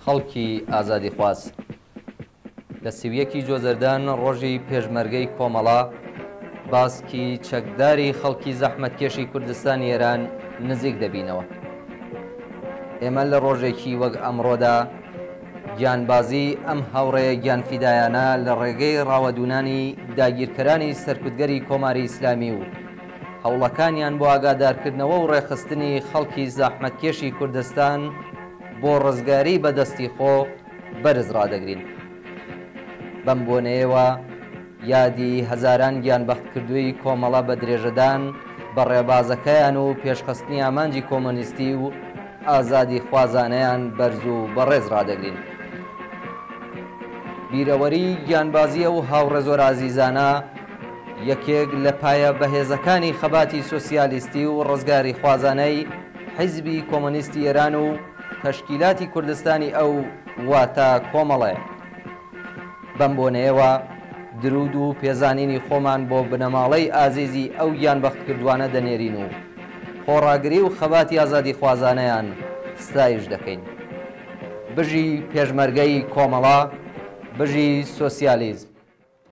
خەڵکی ئازادیخواز. لە 31 ی جۆزەردان ڕۆژی پێشمەرگەی کۆمەڵە، باسکی چەکداری خەڵکی زەحمەتکێشی کوردستانی ئێران نزیک دەبینەوە. ئێمە لە ڕۆژێکی وەک ئەمڕۆدا گیانبازی ئەم هاوڕێیە گیانفیدایانە لە ڕێگەی ڕاوەدوونانی داگیرکەرانی سەرکوتگەری کۆماری ئیسلامی و هەوڵەکانیان بۆ ئاگادارکردنەوە و ڕێکخستنی خەڵکی زەحمەتکێشی کوردستان بۆ ڕزگاری بە دەستی خۆ بەرز ڕادەگرین. بەم بۆنەیەوە یادی هەزاران گیانبەختکردووی کۆمەڵە بە درێژەدان بە ڕێبازەکەیان و پێشخستنی ئامانجی کۆمۆنیستی و ئازادیخوازانەیان بەرز و بەڕێز ڕادەگرین. بیرەوەری گیانبازی ئەو هاوڕێ زۆر ئازیزانە یەکێک لە پایە بەهێزەکانی خەباتی سۆسیالیستی و ڕزگاریخوازانەی حیزبی کۆمۆنیستی ئێران و تەشکیلاتی کوردستانی ئەو واتە کۆمەڵەیە. بەم بۆنەیەوە دروود و پێزانینی خۆمان بۆ بنەماڵەی ئازیزی ئەو گیانبەختکردووانە دەنێرین و خۆڕاگری و خەباتی ئازادیخوازانەیان ستایش دەکەین. بژی پێشمەرگەی کۆمەڵە، بژی سۆسیالیزم.